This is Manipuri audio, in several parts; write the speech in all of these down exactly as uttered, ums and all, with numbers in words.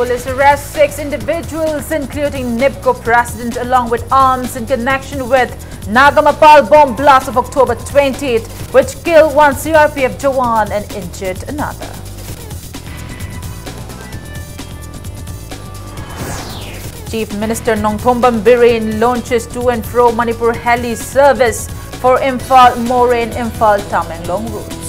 Police arrest six individuals, including NIPCO president, along with arms in connection with Nagamapal bomb blast of October twentieth, which killed one C R P F jawan and injured another. Chief Minister Nongthombam Biren launches to and fro Manipur heli service for Imphal Moreh and Imphal Tamenglong routes.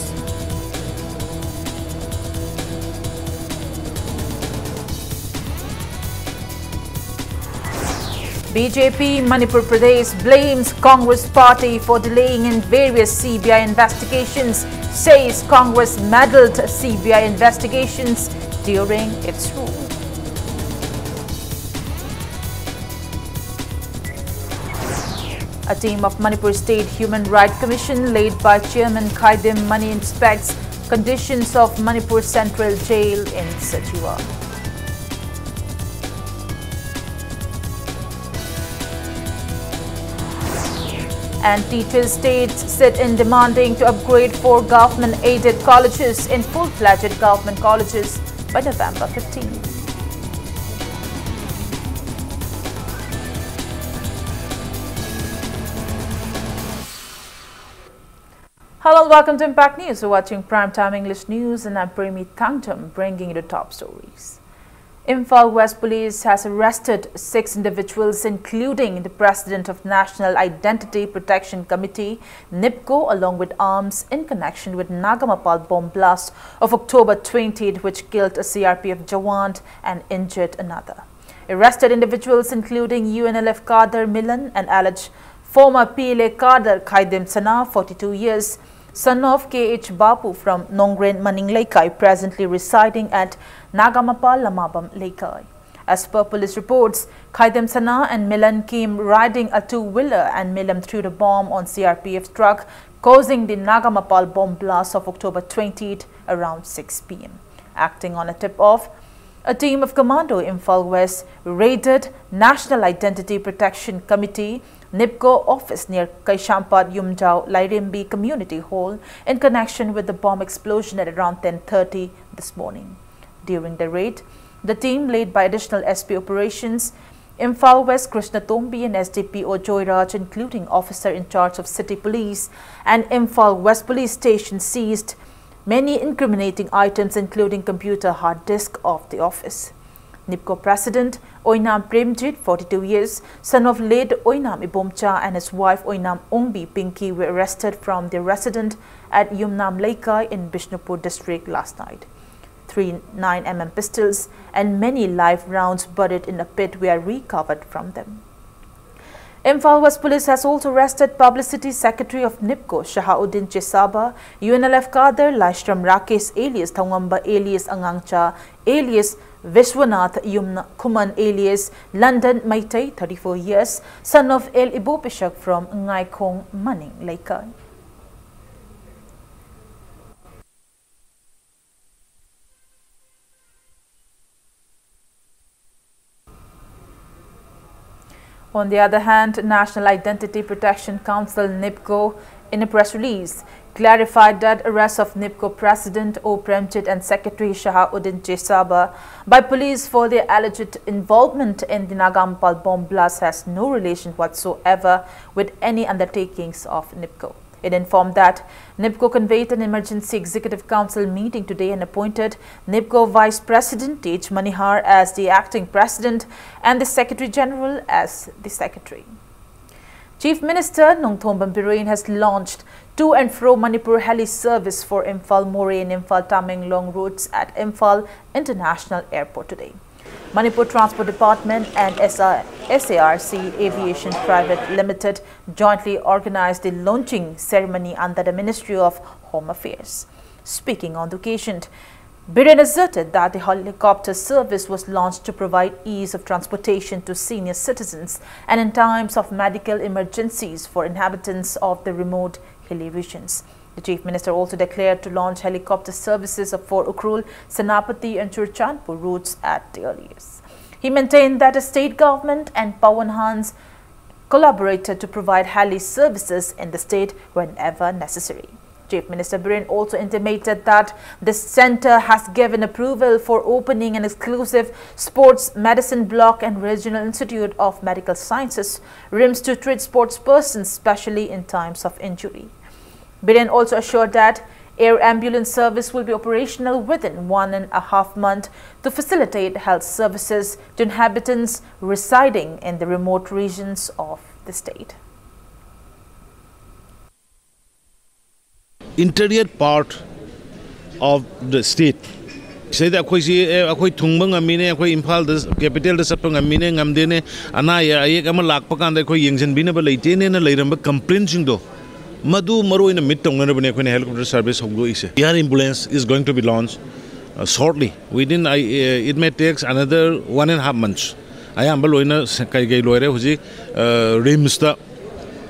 B J P Manipur Pradesh blames Congress party for delaying in various C B I investigations, says Congress meddled C B I investigations during its rule. A team of Manipur State Human Rights Commission led by Chairman Khaidim Mani inspects conditions of Manipur Central Jail in Sachiwa. And teachers' states sit in demanding to upgrade four government-aided colleges in full-fledged government colleges by November fifteenth. Hello and welcome to Impact News. You're watching Prime Time English News and I'm Premi Thangtam, bringing you the top stories. Imphal West Police has arrested six individuals, including the president of National Identity Protection Committee, NIPCO, along with arms in connection with Nagamapal bomb blast of October twentieth, which killed a C R P F jawan and injured another. Arrested individuals including U N L F cadre Milan and alleged former P L A cadre Khaidim Sana, forty-two years, son of K H Bapu from Nongren Maningleikai, presently residing at Nagamapal Lamabam Leikai. As per police reports, Khaidim Sana and Milan came riding a two-wheeler and Milan threw the bomb on C R P F truck, causing the Nagamapal bomb blast of October twentieth around six p m. Acting on a tip-off, a team of Commando Imphal West raided National Identity Protection Committee, NIPCO office near Kaishampat Yumjao Lairembi Community Hall in connection with the bomb explosion at around ten thirty this morning. During the raid, The team, led by Additional S P Operations, Imphal West Krishna Tongbi and S D P O Joyraj, including officer in charge of city police and Imphal West Police Station, seized many incriminating items, including computer hard disk of the office. NEEPCO President Oinam Premjit, forty-two years, son of late Oinam Ibomcha, and his wife Oinam Ongbi Pinky were arrested from their residence at Yumnam Leikai in Bishnupur district last night. Three nine M M pistols and many live rounds buried in a pit were recovered from them. Imphal West Police has also arrested Publicity Secretary of NEEPCO, Shahauddin Chesaba, U N L F cadre Laishram Rakesh alias Thongamba alias Angangcha alias Vishwanath Yumna Khuman alias London Meitei, thirty-four years, son of El Ibopishak from Ngaikhong Maning Leikai. On the other hand, National Identity Protection Council, NEEPCO, in a press release, clarified that arrest of NEEPCO President O Premjit and Secretary Shahauddin Chesaba by police for their alleged involvement in the Nagamapal bomb blast has no relation whatsoever with any undertakings of NEEPCO. It informed that NEEPCO convened an emergency executive council meeting today and appointed NEEPCO Vice President Tej Manihar as the acting president and the Secretary General as the secretary. Chief Minister Nongthombam Biren has launched to and fro Manipur heli service for Imphal Moreh and Imphal Tamenglong routes at Imphal International Airport today. Manipur Transport Department and S R, S A R C Aviation Private Limited jointly organized the launching ceremony under the Ministry of Home Affairs. Speaking on the occasion, Biren asserted that the helicopter service was launched to provide ease of transportation to senior citizens and in times of medical emergencies for inhabitants of the remote hilly regions. The Chief Minister also declared to launch helicopter services for Ukhrul, Senapati and Churachandpur routes at the earliest. He maintained that the state government and Pawan Hans collaborated to provide heli services in the state whenever necessary. Chief Minister Biren also intimated that the center has given approval for opening an exclusive sports medicine block and Regional Institute of Medical Sciences, RIMS, to treat sports persons, especially in times of injury. Biren also assured that air ambulance service will be operational within one and a half month to facilitate health services to inhabitants residing in the remote regions of the state. Interior part of the state. ꯁꯤꯗꯩꯗ ꯑꯩꯈꯣꯏꯁꯤ ꯑꯦ, ꯑꯩꯈꯣꯏ ꯊꯨꯡꯕ ꯉꯝꯃꯤꯅꯦ, ꯑꯩꯈꯣꯏ ꯏꯝꯐꯥꯜꯗ, ꯀꯦꯄꯤꯇꯦꯜꯗ ꯆꯠꯄ ꯉꯝꯃꯤꯅꯦ, ꯉꯝꯗꯦꯅꯦ, ꯑꯅꯥ ꯑꯌꯦꯛ ꯑꯃ ꯂꯥꯛꯄ ꯀꯥꯟꯗ ꯑꯩꯈꯣꯏ ꯌꯦꯡꯁꯤꯟꯕꯤꯅꯕ ꯂꯩꯇꯦꯅꯦꯅ ꯂꯩꯔꯝꯕ ꯀꯝꯄ꯭ꯂꯦꯟꯁꯤꯡꯗꯣ, ꯃꯗꯨ ꯃꯔꯨ ꯑꯣꯏꯅ ꯃꯤꯠ ꯇꯧꯅꯅꯕꯅꯦ ꯑꯩꯈꯣꯏꯅ ꯍꯦꯂꯤꯀꯣꯞꯇꯔ ꯁꯔꯚꯤꯁ ꯍꯧꯗꯣꯛꯏꯁꯦ꯫ Air ambulance is going to be launched, uh, shortly, within, I, uh, it may takes another one and a half months. ꯑꯌꯥꯝꯕ ꯂꯣꯏꯅ ꯁ-, ꯀꯩ ꯀꯩ ꯂꯣꯏꯔꯦ ꯍꯧꯖꯤꯛ, ꯑ, ꯔꯤꯝꯁꯇ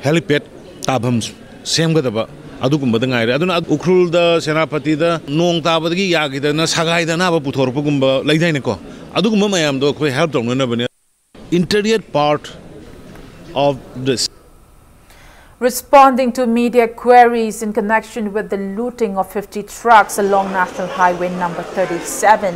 ꯍꯦꯂꯤꯄꯦꯗ ꯇꯥꯐꯝ ꯁꯦꯝꯒꯗꯕ ꯑꯗꯨꯒꯨꯝꯕꯗ ꯉꯥꯏꯔꯦ꯫ ꯑꯗꯨꯅ ꯎꯈ꯭ꯔꯨꯜꯗ, ꯁꯦꯅꯥꯄꯇꯤꯗ ꯅꯣꯡ ꯇꯥꯕꯗꯒꯤ ꯌꯥꯈꯤꯗꯅ ꯁꯒꯥꯏꯗ ꯑꯅꯥꯕ ꯄꯨꯊꯣꯔꯛꯄꯒꯨꯝꯕ ꯂꯩꯗꯥꯏꯅꯦꯀꯣ, ꯑꯗꯨꯒꯨꯝꯕ ꯃꯌꯥꯝꯗꯣ ꯑꯩꯈꯣꯏ help ꯇꯧꯅꯅꯕꯅꯦ꯫ Interior part of this. Responding to media queries in connection with the looting of fifty trucks along National Highway number thirty-seven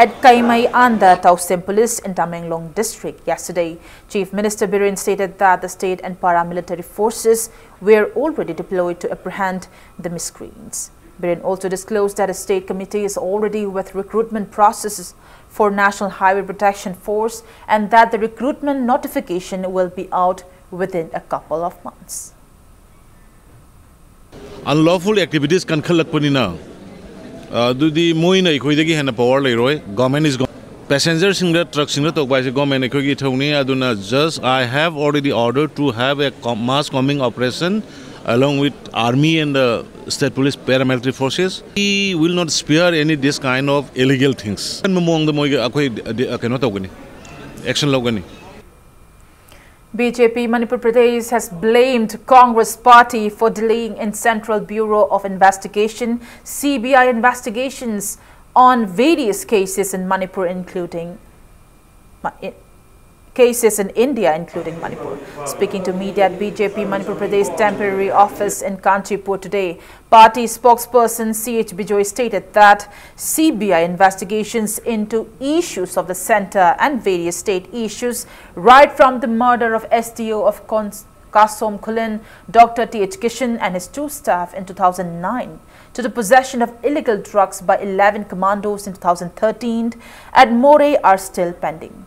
at Kaimai under Tausen Police in Tamenglong District yesterday, Chief Minister Biren stated that the state and paramilitary forces were already deployed to apprehend the miscreants. Biren also disclosed that a state committee is already with recruitment processes for National Highway Protection Force and that the recruitment notification will be out within a couple of months. Unlawful activities ꯀꯟꯈꯠꯂꯛꯄꯅꯤꯅ, ꯑ, ꯑꯗꯨꯗꯤ ꯃꯣꯏꯅ ꯑꯩꯈꯣꯏꯗꯒꯤ ꯍꯦꯟꯅ ꯄꯋꯥꯔ ꯂꯩꯔꯣꯏ꯫ Government is go-, ꯄꯦꯁꯦꯟꯖꯔꯁꯤꯡꯗ, ꯇ꯭ꯔꯛꯁꯤꯡꯗ ꯇꯧꯕ ꯍꯥꯏꯁꯦ ꯒꯣꯔꯃꯦꯟ ꯑꯩꯈꯣꯏꯒꯤ ꯏꯊꯧꯅꯤ꯫ ꯑꯗꯨꯅ just I have already ordered to have a co-, mass combing operation along with army and the state police paramilitary forces. We will not spare any this kind of illegal things. ꯑꯀꯟꯕ ꯃꯑꯣꯡꯗ ꯃꯣꯏꯒꯤ ꯑꯩꯈꯣꯏ ꯗꯤ-, ꯗꯤ-, ꯀꯩꯅꯣ ꯇꯧꯒꯅꯤ, ꯑꯦꯛꯁꯟ ꯂꯧꯒꯅꯤ꯫ B J P Manipur Pradesh has blamed Congress party for delaying in Central Bureau of Investigation, C B I, investigations on various cases in Manipur, including ma-, i-, cases in India, including Manipur. Speaking to media at B J P Manipur Pradesh temporary office in Kanchipur today, party spokesperson C H Bijoy stated that C B I investigations into issues of the center and various state issues, right from the murder of S D O of Kon- Kasom Khullen, Doctor T H Kishan and his two staff in two thousand nine, to the possession of illegal drugs by eleven commandos in two thousand thirteen at Moreh, are still pending.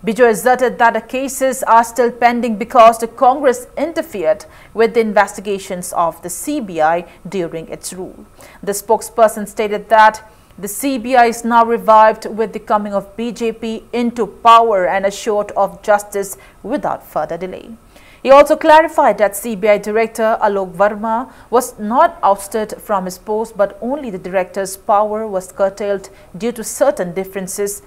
Bijoy asserted that the cases are still pending because the Congress interfered with the investigations of the C B I during its rule. The spokesperson stated that the C B I is now revived with the coming of B J P into power and assured of justice without further delay. He also clarified that C B I Director Alok Verma was not ousted from his post, but only the director's power was curtailed due to certain differences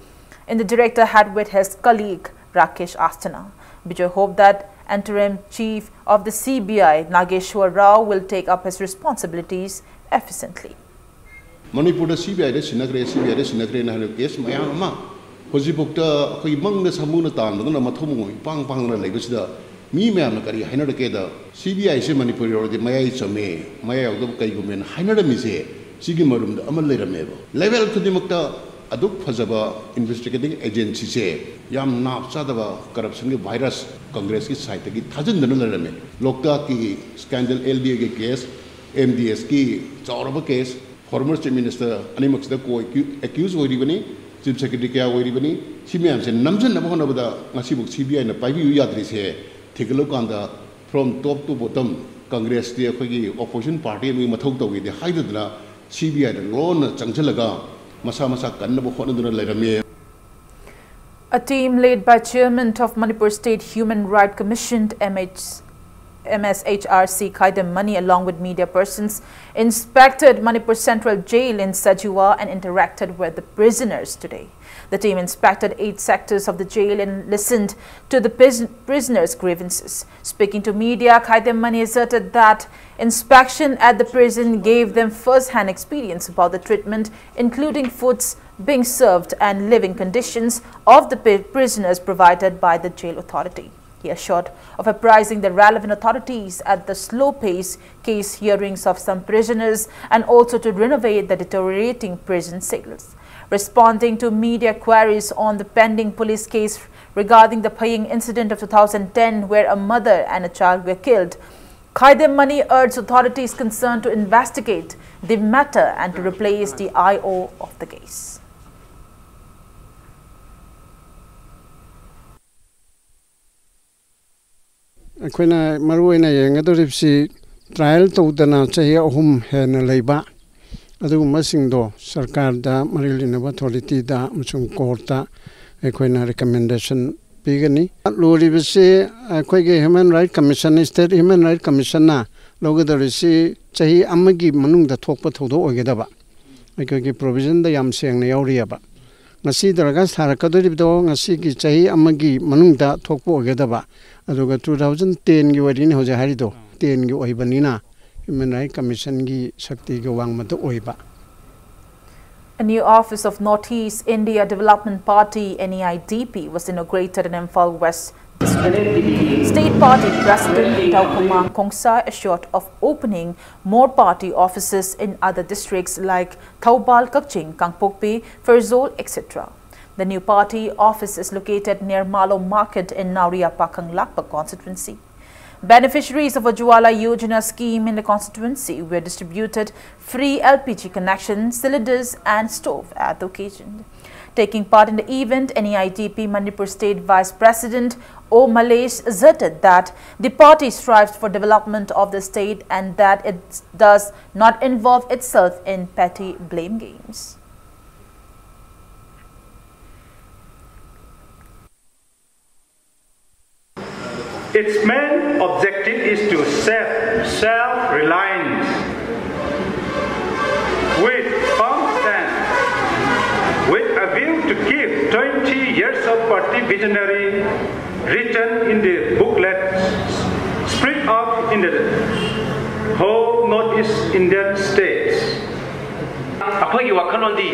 in the director had with his colleague Rakesh Asthana. Bijoy hoped that interim chief of the C B I, Nageshwar Rao, will take up his responsibilities efficiently. ꯃꯅꯤꯄꯨꯔꯗ ꯁꯤ ꯕꯤ ꯑꯥꯏꯗ ꯁꯤꯟꯅꯈ꯭ꯔꯦ, ꯁꯤ ꯕꯤ ꯑꯥꯏꯗ ꯁꯤꯟꯅꯈ꯭ꯔꯦꯅ ꯍꯥꯏꯔꯤꯕ ꯀꯦꯁ ꯃꯌꯥꯝ ꯑꯃ ꯍꯧꯖꯤꯛꯐꯥꯎꯗ ꯑꯩꯈꯣꯏꯒꯤ ꯃꯪꯗ ꯁꯥꯃꯨꯅ ꯇꯥꯟꯕꯗꯧꯅ ꯃꯊꯧ ꯃꯉꯣꯡ ꯏꯄꯥꯡ ꯄꯥꯡꯗꯅ ꯂꯩꯕꯁꯤꯗ, ꯃꯤ ꯃꯌꯥꯝꯅ ꯀꯔꯤ ꯍꯥꯏꯅꯔꯛꯀꯦꯗ, ꯁꯤ ꯕꯤ ꯑꯥꯏꯁꯦ ꯃꯅꯤꯄꯨꯔ ꯌꯧꯔꯗꯤ ꯃꯌꯥꯏ ꯆꯝꯃꯦ, ꯃꯌꯥꯏ ꯌꯧꯗꯕ ꯀꯩꯒꯨꯝꯃꯦꯅ ꯍꯥꯏꯅꯔꯝꯃꯤꯁꯦ, ꯁꯤꯒꯤ ꯃꯔꯨꯝꯗ ꯑꯃ ꯂꯩꯔꯝꯃꯦꯕ꯫ ꯂꯦꯚꯦꯜ ꯈꯨꯗꯤꯡꯃꯛꯇ ꯑꯗꯨꯛ ꯐꯖꯕ ꯏꯟꯚꯦꯁꯇꯤꯒꯦꯇꯤꯡ ꯑꯦꯖꯦꯟꯁꯤꯁꯦ ꯌꯥꯝ ꯅꯥꯞ ꯆꯥꯗꯕ ꯀꯔꯞꯁꯟꯒꯤ ꯚꯥꯏꯔꯁ ꯀꯪꯒ꯭ꯔꯦꯁꯀꯤ ꯁꯥꯏꯠꯇꯒꯤ ꯊꯥꯖꯤꯟꯗꯨꯅ ꯂꯩꯔꯝꯃꯦ꯫ ꯂꯣꯛꯇꯥꯛꯀꯤ ꯁ꯭ꯀꯦꯟꯗꯜ, ꯑꯦꯜ ꯗꯤ ꯑꯦꯒꯤ ꯀꯦꯁ, ꯑꯦꯝ ꯗꯤ ꯑꯦꯁꯀꯤ ꯆꯥꯎꯔꯕ ꯀꯦꯁ, ꯐꯣꯔꯃꯔ ꯆꯤꯐ ꯃꯤꯅꯤꯁꯇꯔ ꯑꯅꯤꯃꯛꯁꯤꯗ ꯀꯣ ꯑꯦꯀ꯭ꯌꯨ- ꯑꯦꯀ꯭ꯌꯨꯁ ꯑꯣꯏꯔꯤꯕꯅꯤ, ꯆꯤꯐ ꯁꯦꯀ꯭ꯔꯦꯇꯔꯤ ꯀꯌꯥ ꯑꯣꯏꯔꯤꯕꯅꯤ꯫ ꯁꯤ ꯃꯌꯥꯝꯁꯦ ꯅꯝꯁꯤꯟꯅꯕ ꯍꯣꯠꯅꯕꯗ ꯉꯁꯤꯐꯥꯎ ꯁꯤ ꯕꯤ ꯑꯥꯏꯅ ꯄꯥꯏꯕꯤꯌꯨ ꯌꯥꯗ꯭ꯔꯤꯁꯦ ꯊꯤꯒꯠꯂꯨꯀꯥꯟꯗ, from top to bottom, ꯀꯪꯒ꯭ꯔꯦꯁꯇꯤ ꯑꯩꯈꯣꯏꯒꯤ ꯑꯣꯄꯣꯖꯤꯁꯟ ꯄꯥꯔꯇꯤ ꯑꯃꯒꯤ ꯃꯊꯧ ꯇꯧꯏꯗꯤ ꯍꯥꯏꯗꯗꯅ ꯁꯤ ꯕꯤ ꯑꯥꯏꯗ ꯂꯣꯟꯅ ꯆꯪꯁꯤꯜꯂꯒ ꯃꯁꯥ ꯃꯁꯥ ꯀꯟꯅꯕ ꯍꯣꯠꯅꯗꯨꯅ ꯂꯩꯔꯝꯃꯤ꯫ A team led by Chairman of Manipur State Human Rights Commission, M H M S H R C Khaidem Mani, along with media persons, inspected Manipur Central Jail in Sajua and interacted with the prisoners today. The team inspected eight sectors of the jail and listened to the pris- prisoners' grievances. Speaking to media, Khaidem Mani asserted that inspection at the prison gave them first-hand experience about the treatment, including foods being served and living conditions of the pri- prisoners provided by the jail authority. He assured of apprising the relevant authorities at the slow pace case hearings of some prisoners and also to renovate the deteriorating prison cells. Responding to media queries on the pending police case regarding the Phayeng incident of two thousand ten, where a mother and a child were killed, Khaidem Mani urged authorities concerned to investigate the matter and to replace the I O of the case. ꯑꯩꯈꯣꯏꯅ ꯃꯔꯨ ꯑꯣꯏꯅ ꯌꯦꯡꯒꯗꯧꯔꯤꯕꯁꯤ ꯇ꯭ꯔꯥꯏꯌꯦꯜ ꯇꯧꯗꯅ ꯆꯍꯤ ꯑꯍꯨꯝ ꯍꯦꯟꯅ ꯂꯩꯕ ꯑꯗꯨꯒꯨꯝꯕꯁꯤꯡꯗꯣ ꯁꯔꯀꯥꯔꯗ, ꯃꯔꯤ ꯂꯩꯅꯕ ꯑꯣꯊꯣꯔꯤꯇꯤꯗ ꯑꯃꯁꯨꯡ ꯀꯣꯔꯠꯇ ꯑꯩꯈꯣꯏꯅ ꯔꯤꯀꯃꯦꯟꯗꯦꯁꯟ ꯄꯤꯒꯅꯤ꯫ ꯂꯨꯔꯤꯕꯁꯤ ꯑꯩꯈꯣꯏꯒꯤ human right commission, state human right ꯀꯃꯤꯁꯟꯅ ꯂꯧꯒꯗꯧꯔꯤꯁꯤ ꯆꯍꯤ ꯑꯃꯒꯤ ꯃꯅꯨꯡꯗ ꯊꯣꯛꯄ ꯊꯧꯗꯣꯛ ꯑꯣꯏꯒꯗꯕ ꯑꯩꯈꯣꯏꯒꯤ ꯄ꯭ꯔꯣꯕꯤꯖꯟꯗ ꯌꯥꯝ ꯁꯦꯡꯅ ꯌꯥꯎꯔꯤꯑꯕ꯫ ꯉꯁꯤ ꯗꯔꯈꯥꯁ ꯊꯥꯔꯛꯀꯗꯧꯔꯤꯕꯗꯣ ꯉꯁꯤꯒꯤ ꯆꯍꯤ ꯑꯃꯒꯤ ꯃꯅꯨꯡꯗ ꯊꯣꯛꯄ ꯑꯣꯏꯒꯗꯕ, ꯑꯗꯨꯒ two thousand ten ꯒꯤ ꯑꯣꯏꯔꯤꯅꯤ ꯍꯧꯖꯤꯛ ꯍꯥꯏꯔꯤꯗꯣ, ten ꯒꯤ ꯑꯣꯏꯕꯅꯤꯅ ꯍ꯭ꯌꯨꯃꯦꯟ ꯔꯥꯏꯠ ꯀꯃꯤꯁꯟꯒꯤ ꯁꯛꯇꯤꯒꯤ ꯋꯥꯡꯃꯗ ꯑꯣꯏꯕ꯫ A new office of Northeast India Development Party, N E I D P, was inaugurated in Imphal West District. State Party President Taukhomang Khongsai assured of opening more party offices in other districts like Thoubal, Kakching, Kangpokpi, Pherzawl, et cetera. The new party office is located near Malo Market in Naoriya Pakhang Lakpa constituency. Beneficiaries of Ujjwala Yojana scheme in the constituency were distributed free L P G connection, cylinders and stove at the occasion. Taking part in the event, N E I D P Manipur State Vice President O Malesh asserted that the party strives for development of the state and that it does not involve itself in petty blame games. Its main objective is to set self-reliance with firm stance, with a view to give twenty years of party visionary written in the booklet spread out in the whole Northeast Indian states. ꯑꯩꯈꯣꯏꯒꯤ ꯋꯥꯈꯜꯂꯣꯟꯗꯤ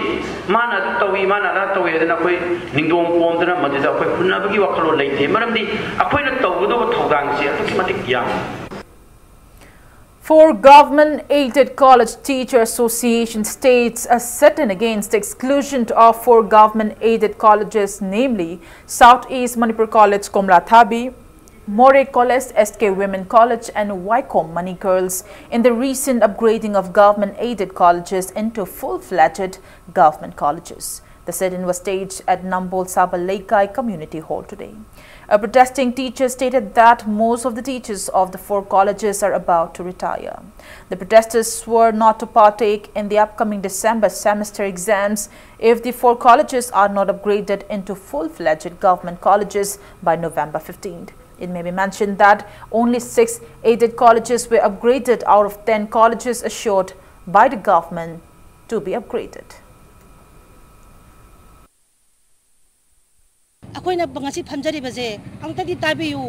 ꯃꯥꯅ ꯑꯗꯨ ꯇꯧꯏ, ꯃꯥꯅ ꯑꯗꯥ ꯇꯧꯏ ꯍꯥꯏꯗꯅ ꯑꯩꯈꯣꯏ ꯅꯤꯡꯗꯣꯡ ꯄꯣꯝꯗꯅ ꯃꯗꯨꯗ ꯑꯩꯈꯣꯏ ꯍꯨꯟꯅꯕꯒꯤ ꯋꯥꯈꯜꯂꯣꯟ ꯂꯩꯇꯦ꯫ ꯃꯔꯝꯗꯤ ꯑꯩꯈꯣꯏꯅ ꯇꯧꯒꯗꯧꯕ ꯊꯧꯗꯥꯡꯁꯤ ꯑꯗꯨꯛꯀꯤ ꯃꯇꯤꯛ ꯌꯥꯝꯃꯤ꯫ Four government-aided college teacher association states a sit-in against exclusion of four government-aided colleges, namely South East Manipur College Komlathabi, Moreh College, S K Women College and Waikom Mani Girls in the recent upgrading of government-aided colleges into full-fledged government colleges. The sit-in was staged at Nambol Saba Leikai Community Hall today. A protesting teacher stated that most of the teachers of the four colleges are about to retire. The protesters swore not to partake in the upcoming December semester exams if the four colleges are not upgraded into full-fledged government colleges by November fifteenth. It may be mentioned that only six aided colleges were upgraded out of ten colleges assured by the government to be upgraded. ꯑꯩꯈꯣꯏꯅ ꯉꯁꯤ ꯐꯝꯖꯔꯤꯕꯁꯦ ꯑꯃꯨꯛꯇꯗꯤ ꯇꯥꯕꯤꯌꯨ꯫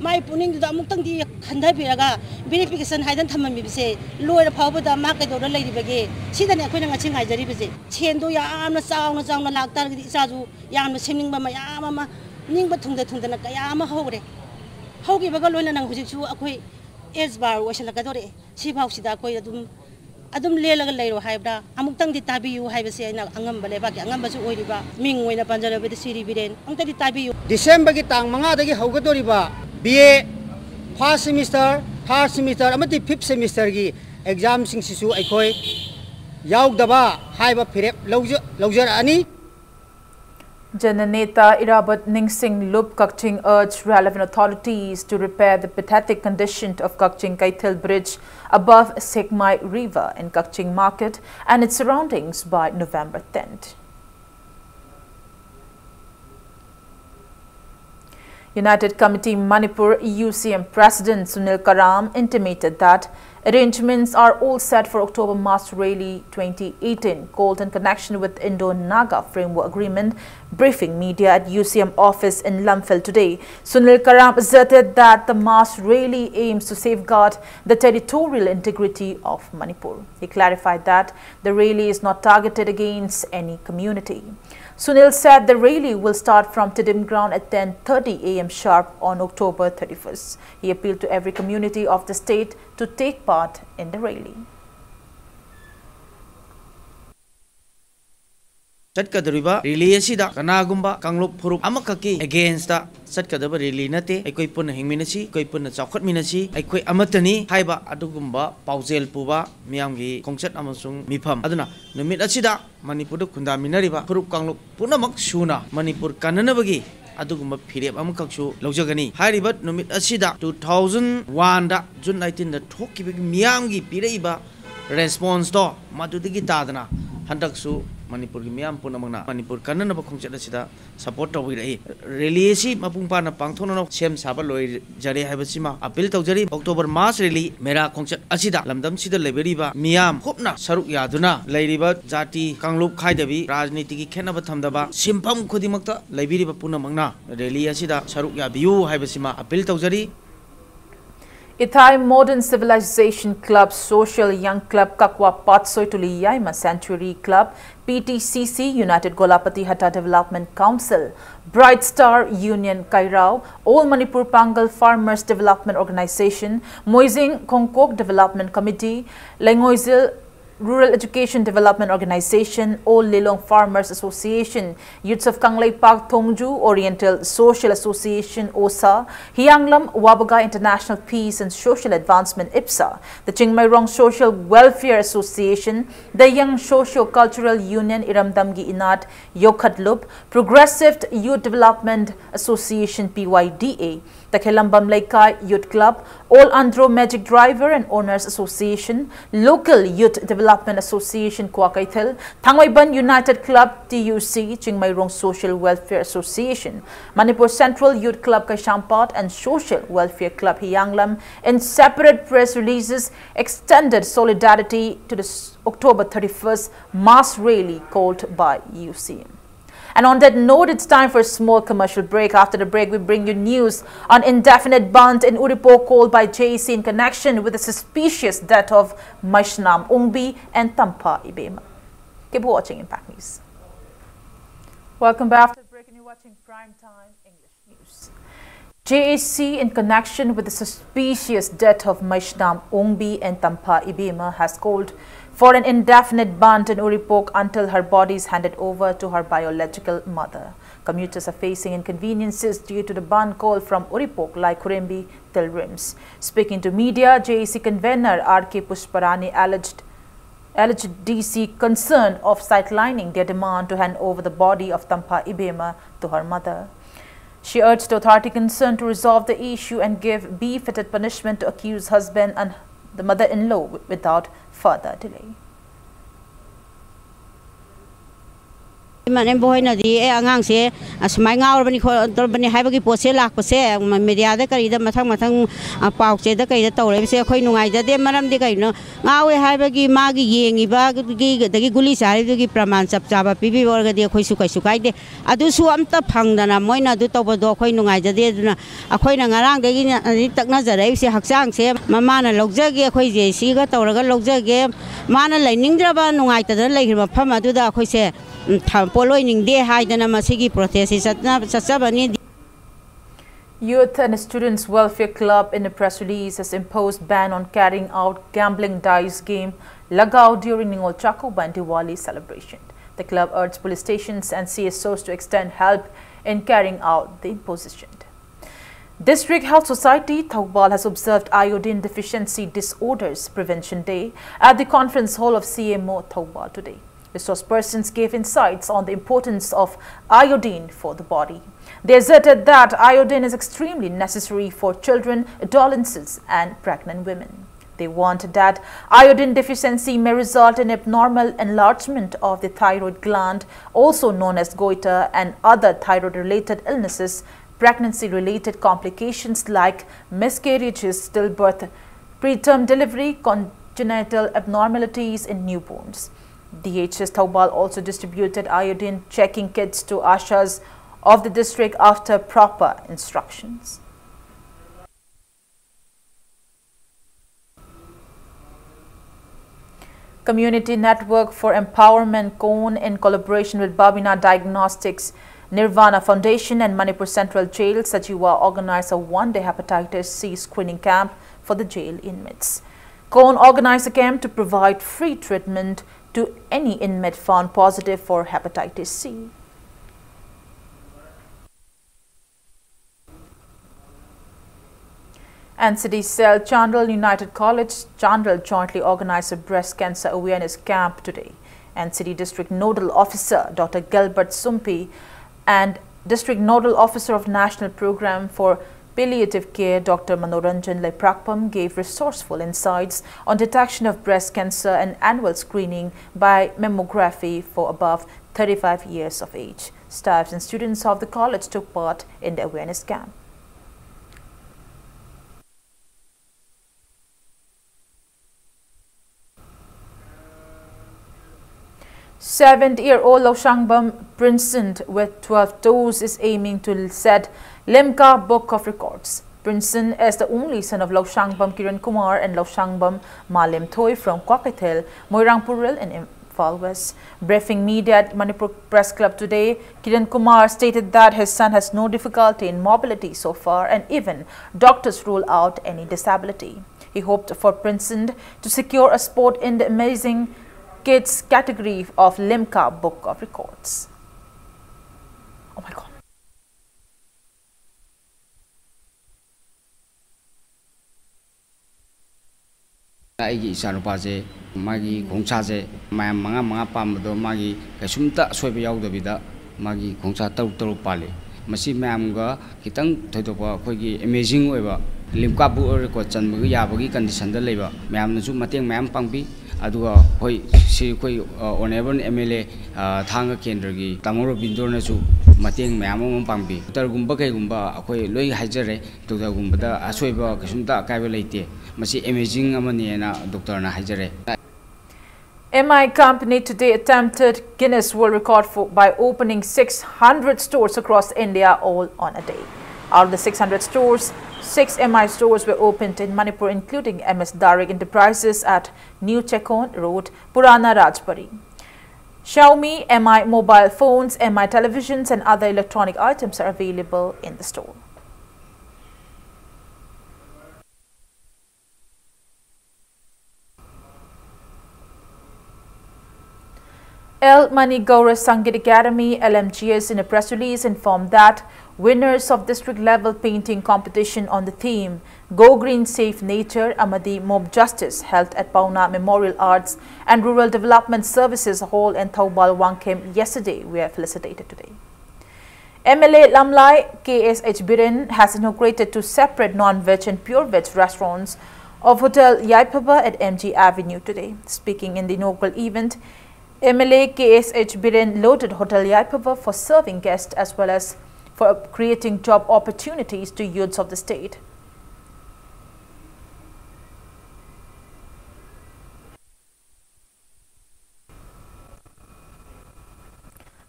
ꯃꯥꯏ ꯄꯨꯛꯅꯤꯡꯗꯨꯗ ꯑꯃꯨꯛꯇꯪꯗꯤ ꯈꯟꯊꯕꯤꯔꯒ verification ꯍꯥꯏꯗꯅ ꯊꯝꯃꯝꯃꯤꯕꯁꯦ ꯂꯣꯏꯔ ꯐꯥꯎꯕꯗ ꯃꯥ ꯀꯩꯗꯧꯔ ꯂꯩꯔꯤꯕꯒꯦ? ꯁꯤꯗꯅꯦ ꯑꯩꯈꯣꯏꯅ ꯉꯁꯤ ꯉꯥꯏꯖꯔꯤꯕꯁꯦ꯫ ꯁꯦꯟꯗꯣ ꯌꯥꯝꯅ ꯆꯥꯎꯅ ꯆꯥꯎꯅ ꯂꯥꯛꯇꯥꯔꯒꯗꯤ ꯏꯆꯥꯁꯨ ꯌꯥꯝꯅ ꯁꯦꯝꯅꯤꯡꯕ ꯃꯌꯥꯝ ꯑꯃ, ꯅꯤꯡꯕ ꯊꯨꯡꯗ ꯊꯨꯡꯗꯅ ꯀꯌꯥ ꯑꯃ ꯍꯧꯔꯦ꯫ ꯍꯧꯈꯤꯕꯒ ꯂꯣꯏꯅꯅ ꯍꯧꯖꯤꯛꯁꯨ ꯑꯩꯈꯣꯏ age bar ꯑꯣꯏꯁꯤꯜꯂꯛꯀꯗꯧꯔꯛꯑꯦ꯫ ꯁꯤꯐꯥꯎꯁꯤꯗ ꯑꯩꯈꯣꯏ ꯑꯗꯨꯝ ꯑꯗꯨꯝ ꯂꯦꯜꯂꯒ ꯂꯩꯔꯣ ꯍꯥꯏꯕ꯭ꯔꯥ? ꯑꯃꯨꯛꯇꯪꯗꯤ ꯇꯥꯕꯤꯌꯨ ꯍꯥꯏꯕꯁꯦ ꯑꯩꯅ ꯑꯉꯝꯕ ꯂꯩꯕꯥꯛꯀꯤ ꯑꯉꯝꯕꯁꯨ ꯑꯣꯏꯔꯤꯕ ꯃꯤꯡ ꯑꯣꯏꯅ ꯄꯟꯖꯔꯕꯗ ꯁꯤꯔꯤ ꯕꯤꯔꯦꯟ, ꯑꯃꯨꯛꯇꯗꯤ ꯇꯥꯕꯤꯌꯨ꯫ ꯗꯤꯁꯦꯝꯕꯔꯒꯤ ꯇꯥꯡ ꯃꯉꯥꯗꯒꯤ ꯍꯧꯒꯗꯧꯔꯤꯕ B A first semester, third semester ꯑꯃꯗꯤ fifth semesterꯒꯤ examꯁꯤꯡꯁꯤꯁꯨ ꯑꯩꯈꯣꯏ ꯌꯥꯎꯗꯕ ꯍꯥꯏꯕ ꯐꯤꯔꯦꯞ ꯂꯧꯖ-, ꯂꯧꯖꯔꯛꯑꯅꯤ꯫ Jananeta Irabot Ningsing Lup Kakching urged relevant authorities to repair the pathetic condition of Kakching Kaithel Bridge above Sekmai River in Kakching Market and its surroundings by November tenth. United Committee Manipur, U C M, President Sunil Karam intimated that arrangements are all set for October Mass Rally twenty eighteen, called in connection with Indo-Naga Framework Agreement, briefing media at U C M office in Lamphel today. Sunil Karam asserted that the mass rally aims to safeguard the territorial integrity of Manipur. He clarified that the rally is not targeted against any community. Sunil said the rally will start from Tiddim ground at ten thirty a m sharp on October thirty-first. He appealed to every community of the state to take part in the rally. ꯆꯠꯀꯗꯧꯔꯤꯕ ꯔꯦꯂꯤ ꯑꯁꯤꯗ ꯀꯅꯥꯒꯨꯝꯕ ꯀꯥꯡꯂꯨꯞ ꯐꯨꯔꯨꯞ ꯑꯃꯈꯛꯀꯤ ꯑꯦꯒꯦꯟꯁꯇ ꯆꯠꯀꯗꯕ ꯔꯦꯂꯤ ꯅꯠꯇꯦ꯫ ꯑꯩꯈꯣꯏ ꯄꯨꯟꯅ ꯍꯤꯡꯃꯤꯟꯅꯁꯤ, ꯑꯩꯈꯣꯏ ꯄꯨꯟꯅ ꯆꯥꯎꯈꯠꯃꯤꯟꯅꯁꯤ, ꯑꯩꯈꯣꯏ ꯑꯃꯠꯇꯅꯤ ꯍꯥꯏꯕ ꯑꯗꯨꯒꯨꯝꯕ ꯄꯥꯎꯖꯦꯜ ꯄꯨꯕ ꯃꯤꯌꯥꯝꯒꯤ ꯈꯣꯡꯆꯠ ꯑꯃꯁꯨꯡ ꯃꯤꯐꯝ ꯑꯗꯨꯅ ꯅꯨꯃꯤꯠ ꯑꯁꯤꯗ ꯃꯅꯤꯄꯨꯔꯗ ꯈꯨꯟꯗꯥꯃꯤꯟꯅꯔꯤꯕ ꯐꯨꯔꯨꯞ ꯀꯥꯡꯂꯨꯞ ꯄꯨꯝꯅꯃꯛ ꯁꯨꯅ ꯃꯅꯤꯄꯨꯔ ꯀꯟꯅꯅꯕꯒꯤ ꯑꯗꯨꯒꯨꯝꯕ ꯐꯤꯔꯦꯞ ꯑꯃꯈꯛꯁꯨ ꯂꯧꯖꯒꯅꯤ꯫ ꯍꯥꯏꯔꯤꯕ ꯅꯨꯃꯤꯠ ꯑꯁꯤꯗ two thousand one ꯗ June nineteen ꯗ ꯊꯣꯛꯈꯤꯕꯒꯤ ꯃꯤꯌꯥꯝꯒꯤ ꯄꯤꯔꯛꯏꯕ ꯔꯦꯁꯄꯣꯟꯁꯇꯣ ꯃꯗꯨꯗꯒꯤ ꯇꯥꯗꯅ ꯍꯟꯗꯛꯁꯨ ꯃꯅꯤꯄꯨꯔꯒꯤ ꯃꯤꯌꯥꯝ ꯄꯨꯝꯅꯃꯛꯅ ꯃꯅꯤꯄꯨꯔ ꯀꯟꯅꯅꯕ ꯈꯣꯡꯆꯠ ꯑꯁꯤꯗ ꯁꯄꯣꯔꯠ ꯇꯧꯕꯤꯔꯛꯏ꯫ ꯔꯦꯂꯤ ꯑꯁꯤ ꯃꯄꯨꯡ ꯐꯥꯅ ꯄꯥꯡꯊꯣꯛꯅꯅꯕ ꯁꯦꯝ ꯁꯥꯕ ꯂꯣꯏꯖꯔꯦ ꯍꯥꯏꯕꯁꯤꯃ ꯑꯄꯤꯜ ꯇꯧꯖꯔꯤ꯫ ꯑꯣꯛꯇꯣꯕꯔ ꯃꯥꯁ ꯔꯦꯂꯤ ꯃꯦꯔꯥ ꯈꯣꯡꯆꯠ ꯑꯁꯤꯗ ꯂꯝꯗꯝꯁꯤꯗ ꯂꯩꯕꯤꯔꯤꯕ ꯃꯤꯌꯥꯝ ꯀꯨꯞꯅ ꯁꯔꯨꯛ ꯌꯥꯗꯨꯅ ꯂꯩꯔꯤꯕ ꯖꯥꯇꯤ, ꯀꯥꯡꯂꯨꯞ ꯈꯥꯏꯗꯕꯤ, ꯔꯥꯖꯅꯤꯇꯤꯒꯤ ꯈꯦꯠꯅꯕ ꯊꯝꯗꯕ ꯁꯤꯟꯐꯝ ꯈꯨꯗꯤꯡꯃꯛꯇ ꯂꯩꯕꯤꯔꯤꯕ ꯄꯨꯝꯅꯃꯛꯅ ꯔꯦꯂꯤ ꯑꯁꯤꯗ ꯁꯔꯨꯛ ꯌꯥꯕꯤꯌꯨ ꯍꯥꯏꯕꯁꯤꯃ ꯑꯄꯤꯜ ꯇꯧꯖꯔꯤ꯫ Ithai Modern Civilization Club, Social Young Club, Kakwa Patsoi Tuli Yaima Sanctuary Club, P T C C, United Golapati Hatta Development Council, Bright Star Union Kairao, All Manipur Pangal Farmers Development Organization, Moijing Khongkok Development Committee, Lengoizil Rural Education Development Organization, All Lilong Farmers Association, Youths of Kangleipak Thongju, Oriental Social Association, OSA, Hianglam Wabaga International Peace and Social Advancement, IPSA, the Chingmeirong Social Welfare Association, the Young Socio-Cultural Union Iramdamgi Inat Yokhatlup, Progressive Youth Development Association, P Y D A, Takhelambam Leikai Youth Club, All Andro Magic Driver and Owners Association, Local Youth Development Association Kwakeithel, Thangmeiban United Club T U C, Chingmeirong Social Welfare Association, Manipur Central Youth Club Kaisampad and Social Welfare Club Hiyanglam, in separate press releases, extended solidarity to the s- October thirty-first mass rally called by U C. And on that note, it's time for a small commercial break. After the break, we bring you news on indefinite ban in Uripok called by J A C in connection with the suspicious death of Maishnam Ungbi and Tampa Ibema. Keep watching Impact News. Welcome back. After the break, and you're watching Prime Time English News. J A C, in connection with the suspicious death of Maishnam Ungbi and Tampa Ibema, has called for an indefinite ban in Uripok until her body is handed over to her biological mother. Commuters are facing inconveniences due to the ban call from Uripok, Laikhurembi till RIMS. Speaking to media, J A C convener R K Pushparani alleged alleged D C concerned of sidelining their demand to hand over the body of Tampa Ibema to her mother. She urged the authority concerned to resolve the issue and give befitted punishment to accused husband and the mother-in-law without further delay. ꯏꯃꯥꯟꯅꯕ ꯍꯣꯏꯅꯗꯤ ꯑꯦ ꯑꯉꯥꯡꯁꯦ ꯑꯁꯨꯃꯥꯏ ꯉꯥꯎꯔꯕꯅꯤ ꯈꯣꯠꯂꯕꯅꯤ ꯍꯥꯏꯕꯒꯤ ꯄꯣꯠꯁꯦ ꯂꯥꯛꯄꯁꯦ ꯃꯦꯗꯤꯌꯥꯗ ꯀꯔꯤꯗ ꯃꯊꯪ ꯃꯊꯪ ꯄꯥꯎꯆꯦꯗ ꯀꯩꯗ ꯇꯧꯔꯛꯏꯕꯁꯦ ꯑꯩꯈꯣꯏ ꯅꯨꯡꯉꯥꯏꯖꯗꯦ꯫ ꯃꯔꯝꯗꯤ ꯀꯩꯅꯣ, ꯉꯥꯎꯋꯦ ꯍꯥꯏꯕꯒꯤ ꯃꯥꯒꯤ ꯌꯦꯡꯉꯤꯕꯒꯤ ꯑꯗꯒꯤ ꯒꯨꯂꯤ ꯆꯥꯔꯤꯕꯗꯨꯒꯤ ꯄ꯭ꯔꯃꯥꯟ ꯆꯞ ꯆꯥꯕ ꯄꯤꯕꯤꯕ ꯑꯣꯏꯔꯒꯗꯤ ꯑꯩꯈꯣꯏꯁꯨ ꯀꯩꯁꯨ ꯀꯥꯏꯗꯦ꯫ ꯑꯗꯨꯁꯨ ꯑꯝꯇ ꯐꯪꯗꯅ ꯃꯣꯏꯅ ꯑꯗꯨ ꯇꯧꯕꯗꯣ ꯑꯩꯈꯣꯏ ꯅꯨꯡꯉꯥꯏꯖꯗꯦ꯫ ꯑꯗꯨꯅ ꯑꯩꯈꯣꯏꯅ ꯉꯔꯥꯡꯗꯒꯤ ꯇꯛꯅꯖꯔꯛꯏꯕꯁꯦ ꯍꯛꯆꯥꯡꯁꯦ ꯃꯃꯥꯅ ꯂꯧꯖꯒꯦ, ꯑꯩꯈꯣꯏ ꯖꯦ ꯁꯤꯒ ꯇꯧꯔꯒ ꯂꯧꯖꯒꯦ꯫ ꯃꯥꯅ ꯂꯩꯅꯤꯡꯗ꯭ꯔꯕ, ꯅꯨꯡꯉꯥꯏꯇꯗꯅ ꯂꯩꯈ꯭ꯔꯤꯕ ꯃꯐꯝ ꯑꯗꯨꯗ ꯑꯩꯈꯣꯏꯁꯦ ꯎꯝ, ꯊ- ꯄꯣꯠꯂꯣꯏꯅꯤꯡꯗꯦ ꯍꯥꯏꯗꯅ ꯃꯁꯤꯒꯤ ꯄ꯭ꯔꯣꯇꯦꯁꯁꯤ ꯆꯠꯅ- ꯆꯠꯆꯕꯅꯤ꯫ Youth and Students Welfare Club, in a press release, has imposed ban on carrying out gambling dice game Lagao during Ningol Chakouba and Diwali celebration. The club urged police stations and C S Os to extend help in carrying out the imposition. District Health Society Thoubal has observed Iodine Deficiency Disorders Prevention Day at the conference hall of C M O Thoubal today. Resource persons gave insights on the importance of iodine for the body. They asserted that iodine is extremely necessary for children, adolescents, and pregnant women. They warned that iodine deficiency may result in abnormal enlargement of the thyroid gland, also known as goiter, and other thyroid related illnesses, pregnancy related complications like miscarriages, stillbirth, preterm delivery, congenital abnormalities in newborns. D H S Thoubal also distributed iodine checking kits to ASHAs of the district after proper instructions. Community Network for Empowerment, CONE, in collaboration with Babina Diagnostics, Nirvana Foundation, and Manipur Central Jail, Sajiwa, organized a one-day hepatitis C screening camp for the jail inmates. CONE organized a camp to provide free treatment to any inmate found positive for hepatitis C. N C D cell, Chandel United College, Chandel, jointly organized a breast cancer awareness camp today. N C D District Nodal Officer Doctor Gilbert Sumpi and District Nodal Officer of National Program for Palliative Care, Doctor Manoranjan Leiprakpam, gave resourceful insights on detection of breast cancer and annual screening by mammography for above thirty-five years of age. Staffs and students of the college took part in the awareness camp. Seventy-year-old Laushangbam Princeton with twelve toes is aiming to set Lemka Book of Records. Princeton is the only son of Laushangbam Kiran Kumar and Laushangbam Malim Thoi from Kwakeithel, Moirang Purul in Imphal West. Briefing media at Manipur Press Club today, Kiran Kumar stated that his son has no difficulty in mobility so far, and even doctors rule out any disability. He hoped for Princeton to secure a spot in the amazing kids category of Lemka Book of Records. Oh my God. ꯑꯩꯒꯤ ꯏꯆꯥꯅꯨꯄꯥꯁꯦ, ꯃꯥꯒꯤ ꯈꯣꯡꯁꯥꯁꯦ ꯃꯌꯥꯝ ꯃꯉꯥ ꯃꯉꯥ ꯄꯥꯝꯕꯗꯣ ꯃꯥꯒꯤ ꯀꯩꯁꯨꯝꯇ ꯑꯁꯣꯏꯕ ꯌꯥꯎꯗꯕꯤꯗ ꯃꯥꯒꯤ ꯈꯣꯡꯁꯥ ꯇꯔꯨꯛ ꯇꯔꯨꯛ ꯄꯥꯜꯂꯤ꯫ ꯃꯁꯤ ꯃꯌꯥꯝꯒ ꯈꯤꯇꯪ ꯊꯣꯏꯗꯣꯛꯄ ꯑꯩꯈꯣꯏꯒꯤ ꯑꯦꯃꯦꯖꯤꯡ ꯑꯣꯏꯕ, ꯂꯤꯝꯀꯥ ꯕꯨꯛ ꯑꯣꯐ ꯔꯦꯀꯣꯔꯗ ꯆꯟꯕꯒ ꯌꯥꯕꯒꯤ ꯀꯟꯗꯤꯁꯟꯗ ꯂꯩꯕ, ꯃꯌꯥꯝꯅꯁꯨ ꯃꯇꯦꯡ ꯃꯌꯥꯝ ꯄꯥꯡꯕꯤ꯫ ꯑꯗꯨꯒ ꯑꯩꯈꯣꯏ ꯁꯤ ꯑꯩꯈꯣꯏ, ꯑ, ꯑꯣꯅꯔꯦꯕꯜ ꯑꯦꯝ ꯑꯦꯜ ꯑꯦ, ꯑ, ꯊꯥꯡꯒ ꯀꯦꯟꯗ꯭ꯔꯒꯤ ꯇꯥꯃꯣ ꯔꯣꯕꯤꯟꯗ꯭ꯔꯣꯅꯁꯨ ꯃꯇꯦꯡ ꯃꯌꯥꯝ ꯑꯃ ꯄꯥꯡꯕꯤ꯫ ꯗꯣꯛꯇꯔꯒꯨꯝꯕ ꯀꯩꯒꯨꯝꯕ ꯑꯩꯈꯣꯏ ꯂꯣꯏ ꯍꯥꯏꯖꯔꯦ, ꯗꯣꯛꯇꯔꯒꯨꯝꯕꯗ ꯑꯁꯣꯏꯕ ꯀꯩꯁꯨꯝꯇ ꯑꯀꯥꯏꯕ ꯂꯩꯇꯦ꯫ ꯃꯁꯤ ꯑꯦꯃꯦꯖꯤꯡ ꯑꯃꯅꯤꯅ ꯗꯣꯛꯇꯔꯅ ꯍꯥꯏꯖꯔꯦ꯫ M I company today attempted Guinness World Record for, by opening six hundred stores across India all on a day. Out of the six hundred stores, six M I stores were opened in Manipur, including M S Direct Enterprises at New Chekon Road, Purana Rajbari. Xiaomi, M I mobile phones, M I televisions, and other electronic items are available in the store. L Mani Gaura Sangeet Academy, L M G S, in a press release informed that winners of district level painting competition on the theme Go Green Save Nature amadi Mob Justice held at Pauna Memorial Arts and Rural Development Services Hall in Thoubal Wangkhem yesterday were felicitated today. M L A Lamlai K S H Biren has inaugurated two separate non-veg and pure veg restaurants of Hotel Yaipaba at M G Avenue today. Speaking in the inaugural event, M L A K S H Biren lauded Hotel Yaipaba for serving guests as well as for creating job opportunities to youths of the state.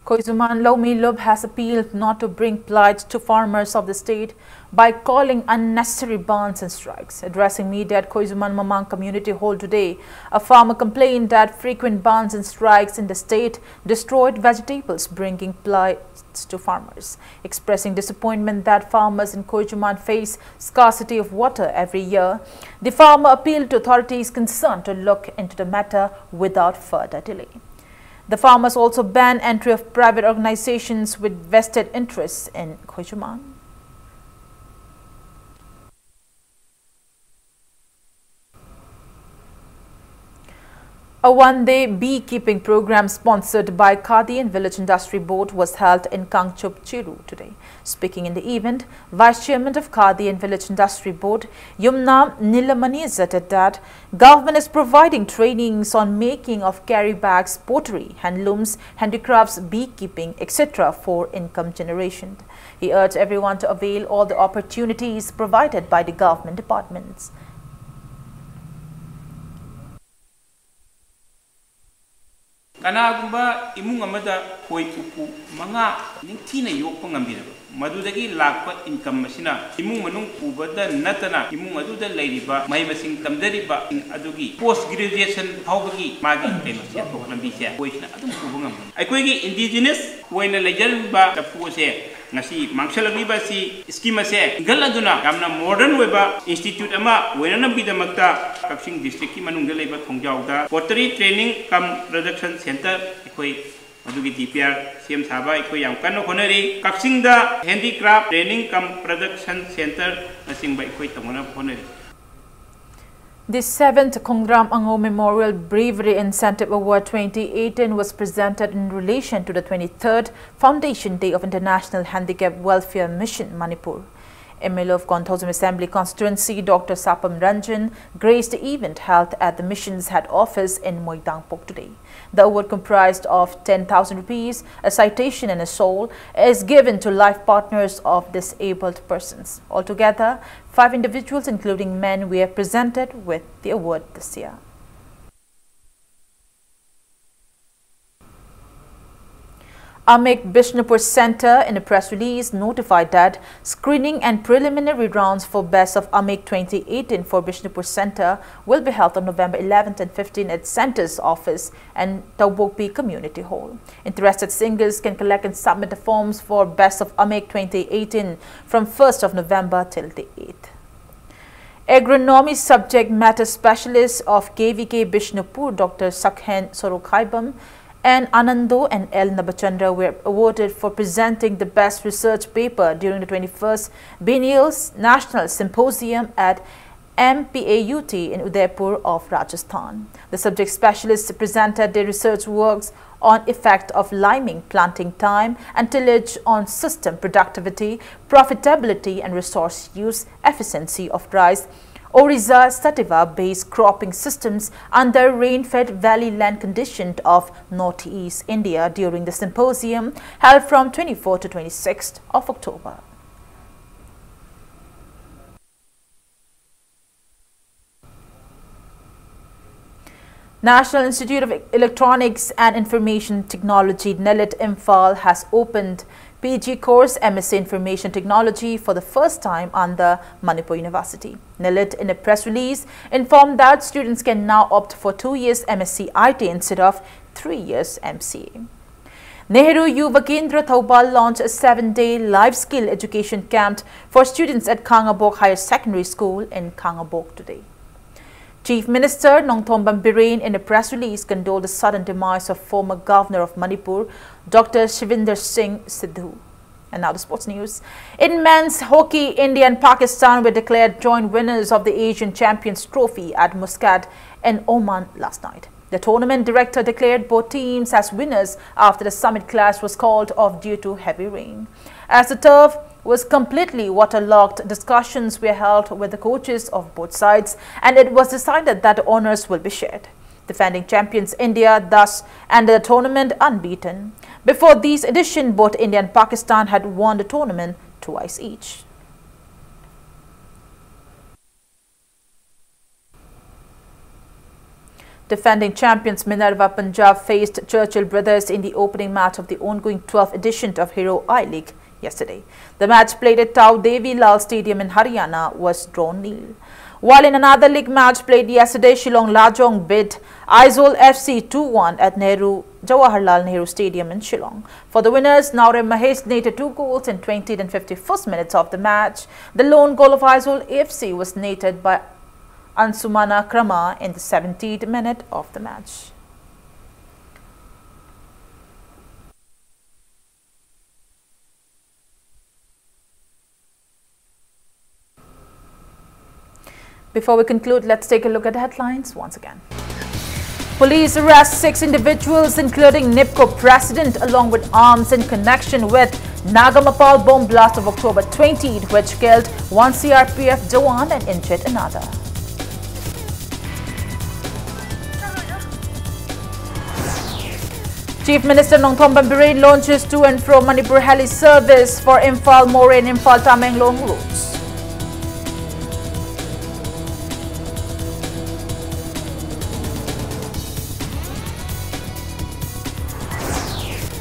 Khoizuman Lomi Lub has appealed not to bring plight to farmers of the state by calling unnecessary bans and strikes. Addressing media at Khoizuman Mamang Community Hall today, a farmer complained that frequent bans and strikes in the state destroyed vegetables, bringing plight to farmers. Expressing disappointment that farmers in Khoizuman face scarcity of water every year, the farmer appealed to authorities concerned to look into the matter without further delay. The farmers also ban entry of private organizations with vested interests in Khoizuman. A one-day beekeeping program sponsored by Khadi and Village Industry Board was held in Kangchup, Chiru today. Speaking in the event, Vice Chairman of Khadi and Village Industry Board, Yumna Nilamani, asserted that government is providing trainings on making of carry bags, pottery, handlooms, handicrafts, beekeeping, et cetera for income generation. He urged everyone to avail all the opportunities provided by the government departments. ꯀꯅꯥꯒꯨꯝꯕ ꯏꯃꯨꯡ ꯑꯃꯗ ꯈꯣꯏ ꯎꯄꯨ ꯃꯉꯥ ꯅꯤꯡꯊꯤꯅ ꯌꯣꯛꯄ ꯉꯝꯕꯤꯔꯕ, ꯃꯗꯨꯗꯒꯤ ꯂꯥꯛꯄ income ꯑꯁꯤꯅ ꯏꯃꯨꯡ ꯃꯅꯨꯡ ꯄꯨꯕꯗ ꯅꯠꯇꯅ ꯏꯃꯨꯡ ꯑꯗꯨꯗ ꯂꯩꯔꯤꯕ ꯃꯍꯩ ꯃꯁꯤꯡ ꯇꯝꯖꯔꯤꯕ ꯑꯗꯨꯒꯤ post graduation ꯐꯥꯎꯕꯒꯤ ꯃꯥꯒꯤ ꯀꯩꯅꯣ ꯁꯦꯟꯊꯣꯛ ꯂꯝꯕꯤꯁꯦ ꯑꯩꯈꯣꯏꯁꯤꯅ ꯑꯗꯨꯝ ꯄꯨꯕ ꯉꯝꯒꯅꯤ꯫ ꯑꯩꯈꯣꯏꯒꯤ indigenous ꯑꯣꯏꯅ ꯂꯩꯖꯔꯝꯕ ꯆꯐꯨ ꯑꯁꯦ ꯉꯁꯤ ꯃꯥꯡꯁꯤꯜꯂꯛꯂꯤꯕ ꯑꯁꯤ scheme ꯑꯁꯦ ꯏꯟꯈꯠꯂꯗꯨꯅ ꯌꯥꯝꯅ modern ꯑꯣꯏꯕ institute ꯑꯃ ꯑꯣꯏꯅꯅꯕꯒꯤꯗꯃꯛꯇ ꯀꯛꯆꯤꯡ districtꯀꯤ ꯃꯅꯨꯡꯗ ꯂꯩꯕ ꯊꯣꯡꯖꯥꯎꯗ pottery training cum production centre ꯑꯩꯈꯣꯏ ꯃꯗꯨꯒꯤ D P R ꯁꯦꯝ ꯁꯥꯕ ꯑꯩꯈꯣꯏ ꯌꯥꯝ ꯀꯟꯅ ꯍꯣꯠꯅꯔꯤ꯫ ꯀꯛꯆꯤꯡꯗ handicraft training cum production centre ꯅꯆꯤꯡꯕ ꯑꯩꯈꯣꯏ ꯇꯧꯅꯅꯕ ꯍꯣꯠꯅꯔꯤ꯫ The seventh Khongdram Angou Memorial Bravery Incentive Award twenty eighteen was presented in relation to the twenty-third Foundation Day of International Handicap Welfare Mission, Manipur. M L A of Konthoujam Assembly Constituency, Doctor Sapam Ranjan, graced the event held at the mission's head office in Moirangpok today. The award, comprised of ten thousand rupees, a citation and a shawl, is given to life partners of disabled persons. Altogether, five individuals, including men, were presented with the award this year. AMIC Bishnupur Centre, in a press release, notified that screening and preliminary rounds for Best of AMIC twenty eighteen for Bishnupur Centre will be held on November eleventh and fifteenth at Centre's office and Taobokpi Community Hall. Interested singers can collect and submit the forms for Best of AMIC twenty eighteen from first of November till the eighth. Agronomy subject matter specialist of K V K Bishnupur, Doctor Sakhen Sorokhaibam, and Anando and L Nabachandra were awarded for presenting the best research paper during the twenty-first Biennial National Symposium at M P A U T in Udaipur of Rajasthan. The subject specialists presented their research works on effect of liming, planting time, and tillage on system productivity, profitability, and resource use efficiency of rice, Oryza sativa based cropping systems under rain fed valley land condition of northeast India during the symposium held from twenty-fourth to twenty-sixth of October. National Institute of Electronics and Information Technology, NIELIT Imphal, has opened P G course M S C Information Technology for the first time under Manipur University. NIELIT, in a press release, informed that students can now opt for two years M S C I T instead of three years M C A. Nehru Yuva Kendra Thoubal launched a seven-day life skill education camp for students at Khangabok Higher Secondary School in Khangabok today. Chief Minister Nongthombam Biren, in a press release, condoled the sudden demise of former Governor of Manipur, Doctor Shivinder Singh Sidhu. And now the sports news. In men's hockey, India and Pakistan were declared joint winners of the Asian Champions Trophy at Muscat in Oman last night. The tournament director declared both teams as winners after the summit clash was called off due to heavy rain. As the turf was completely waterlogged, discussions were held with the coaches of both sides, and it was decided that the honors will be shared. Defending champions India thus ended the tournament unbeaten. Before this edition, both India and Pakistan had won the tournament twice each. Defending champions Minerva Punjab faced Churchill Brothers in the opening match of the ongoing twelfth edition of Hero I League yesterday. The match, played at Tao Devi Lal Stadium in Haryana, was drawn nil. While in another league match played yesterday, Shillong Lajong beat Aizawl F C two one at Nehru, Jawaharlal Nehru Stadium in Shillong. For the winners, Naorem Mahesh netted two goals in twentieth and fifty-first minutes of the match. The lone goal of Aizawl F C was netted by Ansumana Krama in the seventeenth minute of the match. Before we conclude, let's take a look at the headlines once again. Police arrest six individuals, including NEEPCO president, along with arms in connection with Nagamapal bomb blast of October twenty, which killed one C R P F jawan and injured another. Chief Minister Nongthombam Biren launches to and fro Manipur heli service for Imphal Moreh and Imphal Tamenglong routes.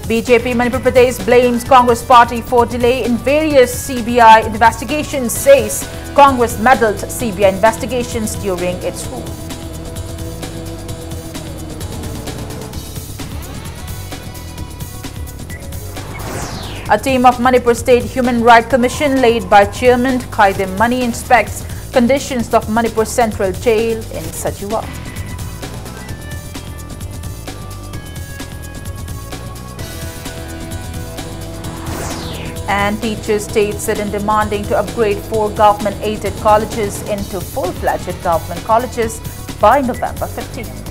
B J P Manipur Pradesh blames Congress party for delay in various C B I investigations, says Congress meddled C B I investigations during its rule. A team of Manipur State Human Rights Commission led by Chairman Khaidem Mani inspects conditions of Manipur Central Jail in Sajiwa. And teachers state sit-in demanding to upgrade four government-aided colleges into full-fledged government colleges by November fifteenth.